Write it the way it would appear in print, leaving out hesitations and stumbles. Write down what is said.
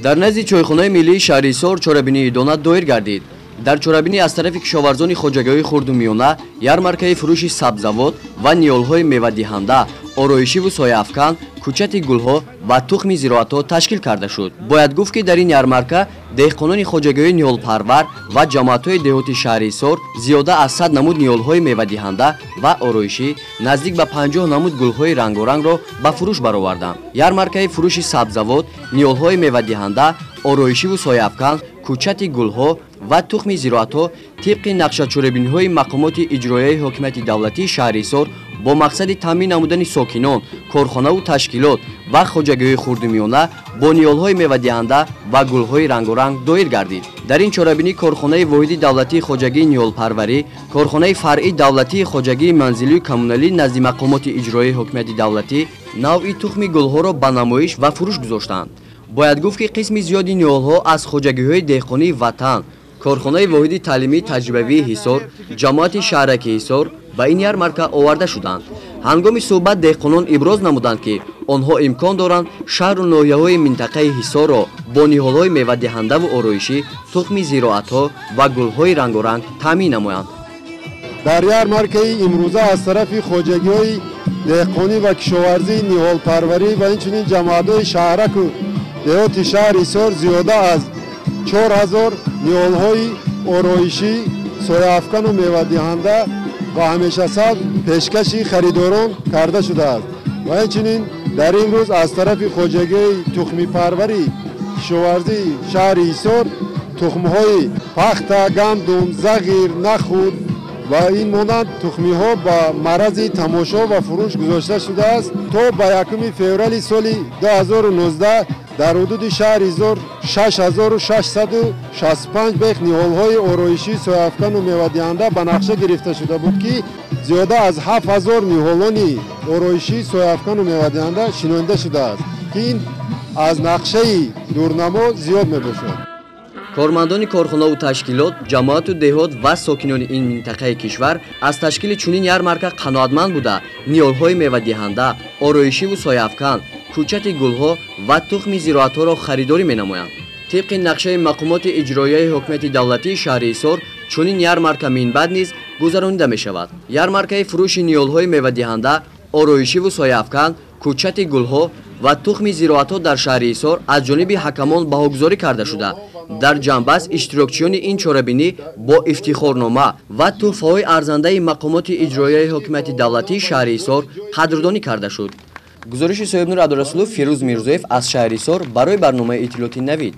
Дар назди чойхонаи миллии шаҳри Ҳисор чорабинии идона доир гардид. Дар чорабинӣ аз тарафи кишоварзони хоҷагиҳои хурду миёна ярмаркаи фурӯши сабзавот ва ниҳолҳои мевадиҳанда, ороишиву сояафкан, кӯчати гулҳо ва тухми зироатҳо ташкил карда шуд. Бояд гуфт, ки дар ин ярмарка деҳқонони хоҷагиҳои ниҳолпарвар ва ҷамоатҳои деҳоти шаҳри Ҳисор зиёда аз 100 намуд ниҳолҳои мевадиҳанда ва ороишӣ, наздик ба 50 намуд гулҳои рангорангро ба фурӯш бароварданд. Ярмаркаи фурӯши сабзавот, ниҳолҳои мевадиҳанда, ороишиву сояафкан, кӯчати гулҳо ва тухми зироатҳо тибқи нақшачорабиниҳои мақомоти иҷроияи ҳокимияти давлатии шаҳри Ҳисор бо мақсади таъмин намудани сокинон, корхонаву ташкилот ва хоҷагиҳои хурду миёна бо ниҳолҳои мевадиҳанда ва гулҳои рангоранг доир гардид. Дар ин чорабинӣ корхонаи воҳиди давлатии хоҷагии ниҳолпарварӣ, корхонаи фаръии давлатии хоҷагии манзилию коммуналӣ назди мақомоти иҷроияи ҳокимияти давлатӣ навъи тухми гулҳоро ба намоиш ва фурӯш гузоштанд. Бояд гуфт, ки қисми зиёди ниҳолҳо аз хоҷагиҳои деҳқонии ватан, корхонаи воҳиди таълимии таҷрибавии Ҳисор, ҷамоати шаҳраки Ҳисор ба ин ярмарка оварда шуданд. Ҳангоми суҳбат деҳқонон иброз намуданд, ки онҳо имкон доранд шаҳру ноҳияҳои минтақаи Ҳисорро бо ниҳолҳои мевадиҳандаву ороишӣ, тухми зироатҳо ва гулҳои рангоранг таъмин намоянд. Дар ярмаркаи имрӯза аз тарафи хоҷагиҳои деҳқонӣ ва кишоварзии ниҳолпарварӣ ва инчунин ҷамоатҳои шаҳраку деҳоти шаҳри Ҳисор зиёда аз 4000 ниҳолҳои ороишӣ, сояафкану мевадиҳанда ва ҳамешасабз пешкаши харидорон карда шудааст. Ва инчунин дар ин рӯз аз тарафи хоҷагии тухмипарвари кишоварзии шаҳри Ҳисор тухмҳои пахта, гандум, зағир, нахуд ва ин монанд тухмиҳо ба маърази тамошо ва фурӯш гузошта шудааст. То ба 1 феврали соли 2019 дар ҳудуди шаҳри Ҳисор 6665 бех ниҳолҳои ороишӣ, сояафкану мевадиҳанда ба нақша гирифта шуда буд, ки зиёда аз 7000 ниҳолони ороишӣ, сояафкану мевадиҳанда шинонида шудааст, ки ин аз нақшаи дурнамо зиёд мебошад. Кормандони корхонаву ташкилот, ҷамоату деҳот ва сокинони ин минтақаи кишвар аз ташкили чунин ярмарка қаноатманд буда, ниҳолҳои мевадиҳанда, ороишиву сояафкан, кӯчати гулҳо ва тухми зироатҳоро харидорӣ менамоянд. Тибқи нақшаи мақомоти иҷроияи ҳокимияти давлатии шаҳри Ҳисор чунин ярмарка минбаъд низ гузаронида мешавад. Ярмаркаи фурӯши ниҳолҳои мевадиҳанда, ороишиву сояафкан, кӯчати гулҳо ва тухми зироатҳо дар шаҳри Ҳисор аз ҷониби ҳакамон баҳогузорӣ карда шуда, дар ҷанбаст иштирокчиёни ин чорабинӣ бо ифтихорнома ва тӯҳфаҳои арзандаи мақомоти иҷроияи ҳокимияти давлатии шаҳри Ҳисор қадрдонӣ карда шуд. Гузориши Соҳибнур Абдурасулов, Фирӯз Мирзоев аз шаҳри Ҳисор барои барномаи иттилоотии Навид.